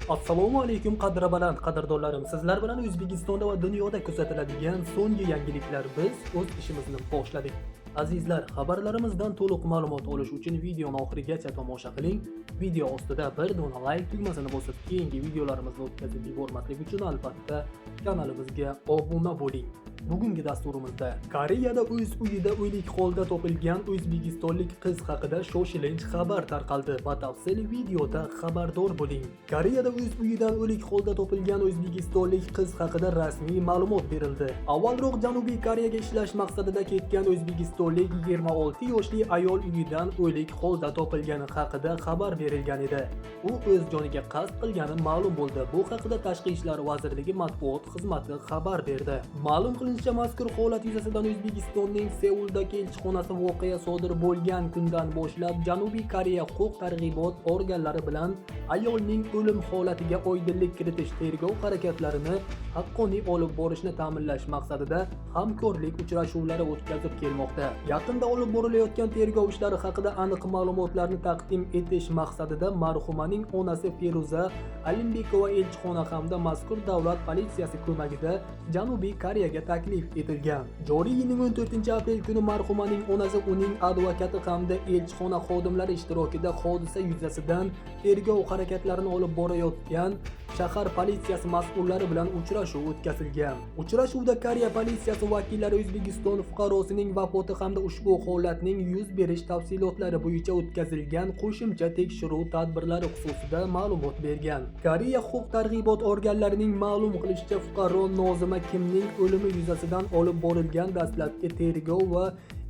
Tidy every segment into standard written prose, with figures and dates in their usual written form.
Assalomu alaykum, qadri baland qadrdonlarim. Sizlar bilan O'zbekistonda va dunyoda kuzatiladigan so'nggi yangiliklar. Biz o'z ishimizni boshladik. Azizlar, xabarlarimizdan to'liq ma'lumot olish uchun videoni oxirigacha tomosha qiling. Video ostida bir dona like tugmasini bosib, keyingi videolarimizni o'tkazib yubormaslik uchun albatta kanalimizga obuna bo'ling. Bugungi dasturimizda Koreyada o'z uyida o'lik holda topilgan o'zbekistonlik qiz haqida shoshilinch xabar tarqaldi. Batafsil videoda xabardor bo'ling. Koreyada o'z uyidan o'lik holda topilgan o'zbekistonlik qiz haqida rasmiy ma'lumot berildi. Avvalroq Janubiy Koreyaga ishlash maqsadida ketgan o'zbekistonlik 26 yoshli ayol uyidan o'lik holda topilgani haqida xabar berilgan edi. U o'z joniga qasd qilgani ma'lum bo'ldi. Bu haqida Tashqi ishlar vazirligi matbuot xizmati xabar berdi. Ma'lum qilinishicha, mazkur holat yuzasidan O'zbekistonning Seuldagi elchixonasi voqea sodir bo'lgan kundan boshlab Janubiy Koreya huquq targ'ibot organlari bilan ayolning o'lim holatiga oydinlik kiritish, tergov harakatlarini haqqoniy olib borishni ta'minlash maqsadida hamkorlik uchrashuvlari o'tkazib kelmoqda. Yaqinda olib borilayotgan tergov ishlari haqida aniq ma'lumotlarni taqdim etish maqsadida marhumaning onasi Feruza Alimbekova elchixona hamda mazkur davlat politsiyasi ko'magida Janubiy Koreyaga taklif etilgan. Joriy yilning 14 aprel kuni marhumaning onasi, uning advokati hamda elchixona xodimlari ishtirokida hodisa yuzasidan tergov harakatlarini olib borayotgan shahar politsiyasi mas'ullari bilan uchrashuv o'tkazilgan. Uchrashuvda Koreya politsiyasi vakillari O'zbekiston fuqarosining vafoti hamda ushbu holatning yuz berish tafsilotlari bo'yicha o'tkazilgan qo'shimcha tekshiruv tadbirlari xususida ma'lumot bergan. Koreya huquq targ'ibot organlarining ma'lum qilishicha, fuqaro Nozima Kimning o'limi yuzasidan olib borilgan dastlabki tergov va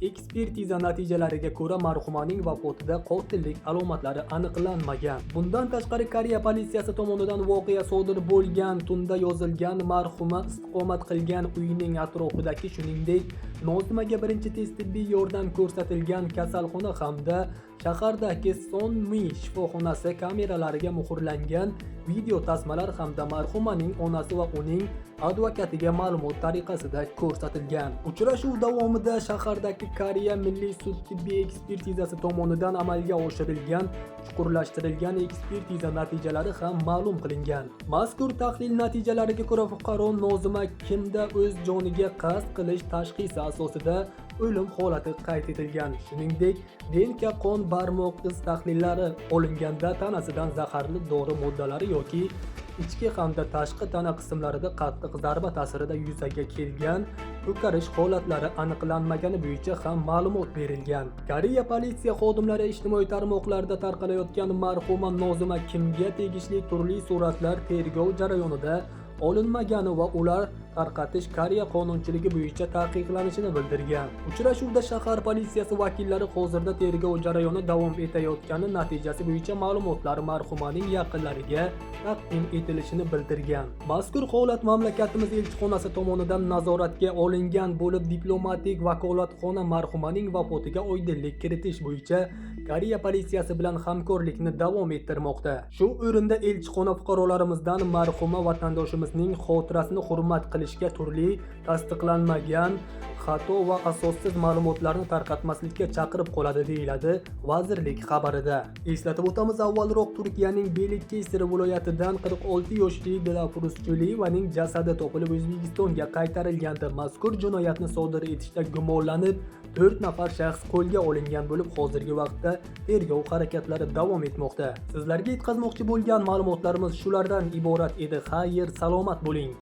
ekspertiza natijalariga ko'ra, marhumaning vafotida qotillik alomatlari aniqlanmagan. Bundan tashqari, Koreya politsiyasi tomonidan voqea sodir bo'lgan tunda yozilgan marhuma istiqomat qilgan uyning atrofidagi, shuningdek, Nozimaga birinchi tez tibbiy yordam ko'rsatilgan kasalxona hamda shahardagi Sonmi shifoxonasi kameralariga muhrlangan video tasmalar hamda marhumaning onasi va uning advokatiga ma'lumot tariqasida ko'rsatilgan. Uchrashuv davomida shahardagi Koreya Milliy sud tibbiy ekspertizasi tomonidan amalga oshirilgan chuqurlashtirilgan ekspertiza natijalari ham ma'lum qilingan. Mazkur tahlil natijalariga ko'ra, fuqaro Nozima Kimda o'z joniga qasd qilish tashxisi asosida o'lim holati qayd etilgan. Shuningdek, DNK, qon, barmoq iz tahlillari olinganda tanasidan zaharli dori moddalari yoki ichki hamda tashqi tana qismlarida qattiq zarba ta'sirida yuzaga kelgan ko'karish holatlari aniqlanmagani bo'yicha ham ma'lumot berilgan. Koreya politsiya xodimlari ijtimoiy tarmoqlarda tarqalayotgan marhuma Nozima Kimga tegishli turli suratlar tergov jarayonida olinmagani va ular tarqatish Koreya qonunchiligi bo'yicha taqiqlanishini bildirgan. Uchrashuvda shahar politsiyasi vakillari hozirda tergov jarayoni davom etayotgani, natijasi bo'yicha ma'lumotlar marhumaning yaqinlariga taqdim etilishini bildirgan. Mazkur holat mamlakatimiz elchixonasi tomonidan nazoratga olingan bo'lib, diplomatik vakolatxona marhumaning vafotiga oydinlik kiritish bo'yicha Koreya politsiyasi bilan hamkorlikni davom ettirmoqda. Shu o'rinda elchixona fuqarolarimizdan marhuma vatandoshimizning xotirasini hurmat qilishga, turli tasdiqlanmagan, xato va asossiz ma'lumotlarni tarqatmaslikka chaqirib qoladi, deyiladi vazirlik xabarida. Eslatib o'tamiz, avvalroq Turkiyaning Belikkesir viloyatidan 46 yoshli Dilafruz Chuliyevaning jasadi topilib, O'zbekistonga qaytarilgandi. Mazkur jinoyatni sodir etishda gumonlanib 4 nafar shaxs qo'lga olingan bo'lib, hozirgi vaqtda tergov harakatlari davom etmoqda. Sizlarga yetkazmoqchi bo'lgan ma'lumotlarimiz shulardan iborat edi. Xayr, salomat bo'ling.